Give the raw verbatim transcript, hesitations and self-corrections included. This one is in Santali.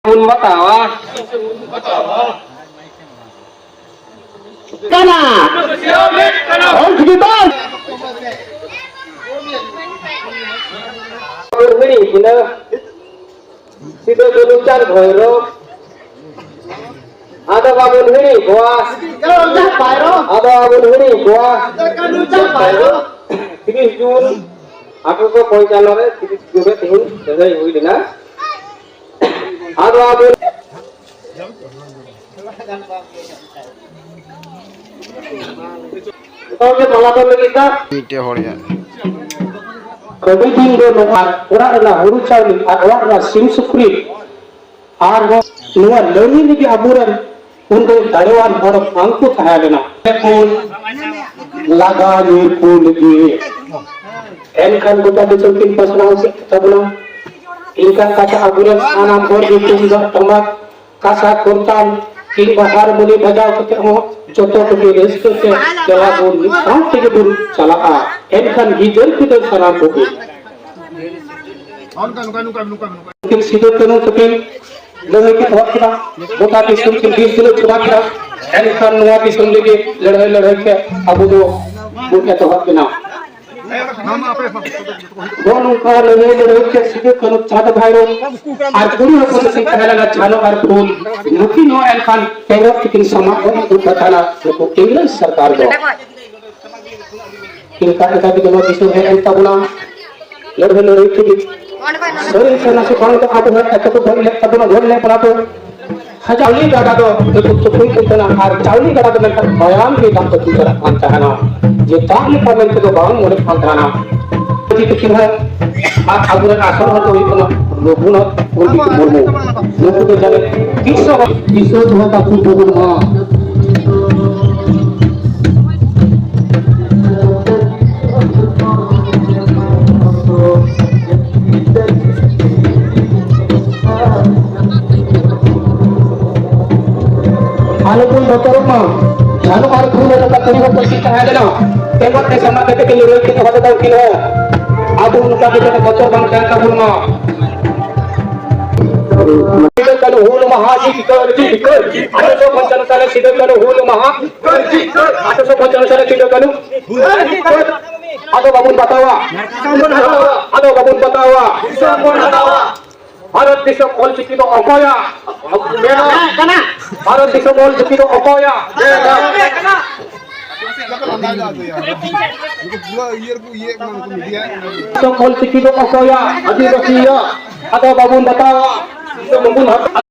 ᱵᱚᱱ ᱵᱟᱛᱟᱣᱟ᱾ ᱠᱟᱱᱟ᱾ ᱚᱞ ᱪᱤᱠᱤ ᱵᱟᱝ᱾ ᱦᱤᱲᱤᱧ ᱠᱤᱱᱟ᱾ ᱥᱤᱫᱩ ᱠᱟᱹᱱᱦᱩ ᱪᱟᱸᱫ ᱵᱷᱳᱭᱨᱳ᱾ ᱟᱫᱚ ᱵᱟᱵᱚᱱ ᱦᱤᱲᱤᱧ ᱠᱚᱣᱟ᱾ ᱟᱫᱚ ᱵᱟᱵᱚᱱ ᱦᱤᱲᱤᱧ ᱠᱚᱣᱟ᱾ ᱛᱤᱨᱤᱥ ᱡᱩᱱ ᱟᱴᱷᱨᱚᱥᱚ ᱯᱚᱧᱪᱟᱱᱱᱚ ᱨᱮ, ᱛᱤᱨᱤᱥ ᱡᱩᱱ ᱨᱮ ᱛᱮᱦᱮᱧ ᱞᱟᱹᱲᱦᱟᱹᱭ ᱦᱩᱭ ᱞᱮᱱᱟ᱾ ᱟᱫᱚ ᱟᱵᱚ ᱚᱱᱠᱟ ᱜᱮ ᱢᱟᱞᱟ ᱫᱚ ᱞᱟᱹᱜᱤᱫ ᱫᱚ ᱢᱤᱫᱴᱮᱡ ᱦᱚᱲ ᱜᱮ᱾ ᱟᱹᱰᱤ ᱫᱤᱱ ᱫᱚ ᱱᱚᱣᱟ ᱚᱲᱟᱜ ᱨᱮᱱᱟᱜ ᱦᱩᱲᱩ ᱪᱟᱣᱞᱮ ᱟᱨ ᱚᱲᱟᱜ ᱨᱮᱱᱟᱜ ᱥᱤᱢ ᱥᱩᱠᱨᱤ ᱟᱨᱦᱚᱸ ᱱᱚᱣᱟ ᱞᱟᱹᱲᱦᱟᱹᱭ ᱞᱟᱹᱜᱤᱫ ᱟᱵᱚᱨᱮᱱ ᱩᱱᱠᱩ ᱫᱟᱲᱮᱣᱟᱱ ᱦᱚᱲ ᱵᱟᱝ ᱠᱚ ᱛᱟᱦᱮᱸ ᱞᱮᱱᱟ᱾ ᱞᱟᱜᱟ ᱧᱤᱨ ᱠᱚ ᱞᱟᱹᱜᱤᱫ᱾ ᱮᱱᱠᱷᱟᱱ ᱜᱚᱴᱟ ᱫᱤᱥᱚᱢ ᱠᱤᱱ ᱯᱟᱥᱱᱟᱣ ᱠᱮᱫ ᱛᱟᱵᱚᱱᱟ᱾ ᱤᱱᱠᱟᱱ ᱠᱟᱛᱷᱟ ᱟᱵᱚᱨᱮᱱ ᱥᱟᱱᱟᱢ ᱦᱚᱲ ᱜᱮ ᱛᱩᱢᱫᱟᱜ ᱴᱟᱢᱟᱠ, ᱠᱟᱸᱥᱟ ᱠᱚᱨᱛᱟᱞ ᱠᱤᱝᱵᱟ ᱦᱟᱨᱢᱳᱱᱤ ᱵᱟᱡᱟᱣ ᱠᱟᱛᱮ ᱦᱚᱸ ᱡᱚᱛᱚ ᱠᱚᱜᱮ ᱨᱟᱹᱥᱠᱟᱹ ᱛᱮ ᱫᱮᱞᱟ ᱵᱚᱱ ᱢᱤᱫ ᱥᱟᱶ ᱛᱮᱜᱮ ᱵᱚᱱ ᱪᱟᱞᱟᱜᱼᱟ᱾ ᱮᱱᱠᱷᱟᱱ ᱜᱤᱫᱟᱹᱨ ᱯᱤᱫᱟᱹᱨ ᱥᱟᱱᱟᱢ ᱠᱚᱜᱮ ᱱᱚᱝᱠᱟ, ᱱᱚᱝᱠᱟ, ᱱᱚᱝᱠᱟ, ᱱᱚᱝᱠᱟ, ᱱᱚᱝᱠᱟ᱾ ᱩᱱᱠᱤᱱ ᱥᱤᱫᱩ ᱠᱟᱹᱱᱦᱩ ᱛᱟᱹᱠᱤᱱ ᱞᱟᱹᱲᱦᱟᱹᱭ ᱠᱤᱱ ᱮᱦᱚᱵ ᱠᱮᱫᱟ, ᱜᱚᱴᱟ ᱫᱤᱥᱚᱢ ᱠᱤᱱ ᱵᱤᱨ ᱛᱤᱱᱟᱹᱜ ᱪᱷᱚᱲᱟ ᱠᱮᱫᱟ᱾ ᱮᱱᱠᱷᱟᱱ ᱱᱚᱣᱟ ᱫᱤᱥᱚᱢ ᱞᱟᱹᱜᱤᱫ ᱞᱟᱹᱲᱦᱟᱹᱭ ᱞᱟᱹᱲᱦᱟᱹᱭ ᱛᱮ ᱟᱵᱚ ᱫᱚ ᱵᱚᱱ ᱮᱛᱚᱦᱚᱵ ᱮᱱᱟ᱾ ᱱᱚᱜᱼᱚ ᱱᱚᱝᱠᱟ ᱞᱟᱹᱲᱦᱟᱹᱭ ᱞᱟᱹᱲᱦᱟᱹᱭ ᱛᱮ ᱥᱤᱫᱩ ᱠᱟᱹᱱᱦᱩ ᱪᱟᱸᱫ ᱵᱷᱟᱭᱨᱳ ᱟᱨ ᱠᱩᱲᱤ ᱦᱚᱯᱚᱱ ᱛᱟᱹᱠᱤᱱ ᱛᱟᱦᱮᱸ ᱞᱮᱱᱟ ᱡᱷᱟᱱᱚ ᱟᱨ ᱯᱷᱩᱞ, ᱱᱩᱠᱤᱱ ᱦᱚᱸ ᱮᱱᱠᱷᱟᱱ ᱛᱮᱸᱜᱚᱡ ᱛᱮᱠᱤᱱ ᱥᱟᱢᱟᱜ ᱜᱚᱫ ᱟᱹᱜᱩ ᱠᱟᱛᱷᱟ ᱱᱩᱠᱩ ᱤᱝᱨᱮᱡᱽ ᱥᱚᱨᱠᱟᱨ ᱫᱚ᱾ ᱤᱱᱠᱟ ᱤᱱᱠᱟ ᱛᱮᱜᱮ ᱱᱚᱣᱟ ᱫᱤᱥᱚᱢ ᱦᱮᱡ ᱮᱱ ᱛᱟᱵᱚᱱᱟ᱾ ᱞᱟᱹᱲᱦᱟᱹᱭ ᱞᱟᱹᱲᱦᱟᱹᱭ ᱛᱮᱜᱮ ᱥᱟᱹᱨᱤ ᱥᱮ ᱱᱟᱥᱮ ᱵᱟᱝ ᱫᱚ ᱟᱵᱚ ᱦᱚᱲ ᱮᱛᱚ ᱠᱚ ᱜᱚᱡ ᱞᱮᱫ ᱛᱟᱵᱚᱱᱟ, ᱜᱚᱡ ᱞᱮᱫ ᱵᱚᱱᱟ ᱠᱚ᱾ ᱦᱟ, ᱪᱟᱣᱞᱮ ᱜᱟᱰᱟ ᱫᱚ ᱱᱩᱠᱩ ᱛᱩᱯᱩᱭ ᱠᱚ ᱛᱟᱦᱮᱱᱟ ᱟᱨ ᱪᱟᱣᱞᱮ ᱜᱟᱰᱟ ᱫᱚ ᱢᱮᱱᱠᱷᱟᱱ ᱢᱟᱭᱟᱢ ᱜᱮ ᱫᱟᱜ ᱟᱹᱛᱩ ᱪᱟᱞᱟᱜ ᱠᱟᱱ ᱛᱟᱦᱮᱱᱟ, ᱡᱮ ᱫᱟᱜ ᱞᱮᱠᱟ ᱢᱮᱱᱛᱮ ᱫᱚ ᱵᱟᱝ ᱢᱚᱱᱮᱜ ᱠᱟᱱ ᱛᱟᱦᱮᱱᱟ᱾ ᱢᱚᱫᱤ ᱛᱟᱹᱠᱤᱱ ᱦᱚᱸ ᱟᱨ ᱟᱵᱚᱨᱮᱱ ᱟᱥᱚᱞ ᱦᱚᱲ ᱫᱚ ᱦᱩᱭᱩᱜ ᱠᱟᱱᱟ ᱨᱚᱜᱷᱩᱱᱟᱛᱷ ᱯᱚᱱᱰᱤᱛ ᱢᱩᱨᱢᱩ᱾ ᱱᱩᱠᱩ ᱫᱚ ᱡᱟᱹᱱᱤᱡ ᱛᱤᱥ ᱦᱚᱸ ᱵᱟᱝ ᱫᱤᱥᱟᱹ ᱫᱚᱦᱚ ᱠᱟᱠᱚ ᱛᱟᱵᱚᱱ ᱢᱟ᱾ ᱟᱞᱚᱵᱚᱱ ᱵᱚᱛᱚᱨᱚᱜ ᱢᱟ᱾ ᱡᱷᱟᱱᱚ ᱟᱨ ᱯᱷᱩᱞᱳ ᱞᱮᱠᱟ ᱠᱩᱲᱤ ᱦᱚᱯᱚᱱ ᱠᱤᱱ ᱛᱟᱦᱮᱸ ᱞᱮᱱᱟ᱾ ᱛᱮᱸᱜᱚᱡ ᱛᱮ ᱥᱟᱢᱟᱝ ᱠᱟᱛᱮ ᱠᱤᱱ ᱞᱟᱹᱲᱦᱟᱹᱭ ᱠᱮᱫ ᱦᱚᱛᱮ ᱛᱮ ᱩᱱᱠᱤᱱ ᱦᱚᱸ ᱟᱵᱚ ᱱᱚᱝᱠᱟ ᱜᱮ ᱡᱮᱱᱚ ᱵᱚᱛᱚᱨ ᱵᱟᱝ ᱛᱟᱦᱮᱱ ᱛᱟᱵᱚᱱ ᱢᱟ᱾ ᱟᱴᱷᱨᱚᱥᱚ ᱯᱚᱧᱪᱟᱱᱱᱚ ᱥᱟᱞᱮ ᱥᱤᱫᱩ ᱠᱟᱹᱱᱦᱩ ᱦᱩᱞ ᱢᱟᱦᱟ᱾ ᱟᱴᱷᱨᱚᱥᱚ ᱯᱚᱧᱪᱟᱱᱱᱚ ᱥᱟᱞᱮ ᱥᱤᱫᱩ ᱠᱟᱹᱱᱦᱩ ᱟᱫᱚ ᱵᱟᱵᱚᱱ ᱵᱟᱛᱟᱣᱟ᱾ ᱟᱫᱚ ᱵᱟᱵᱚᱱ ᱵᱟᱛᱟᱣᱟ᱾ ᱵᱷᱟᱨᱚᱛ ᱫᱤᱥᱚᱢ ᱚᱞ ᱪᱤᱠᱤ ᱫᱚ ᱚᱠᱚᱭᱟᱜ? ᱵᱷᱟᱨᱚᱛ ᱫᱤᱥᱚᱢ ᱚᱞ ᱪᱤᱠᱤ ᱫᱚ ᱚᱠᱚᱭᱟᱜ? ᱫᱤᱥᱚᱢ ᱚᱞ ᱪᱤᱠᱤ ᱫᱚ ᱚᱠᱚᱭᱟᱜ? ᱟᱹᱫᱤᱵᱟᱹᱥᱤᱭᱟᱜ᱾ ᱟᱫᱚ ᱵᱟᱵᱚᱱ ᱵᱟᱛᱟᱣᱟ᱾ ᱫᱤᱥᱚᱢ ᱵᱟᱵᱚᱱ ᱦᱟᱛᱟᱣᱟ᱾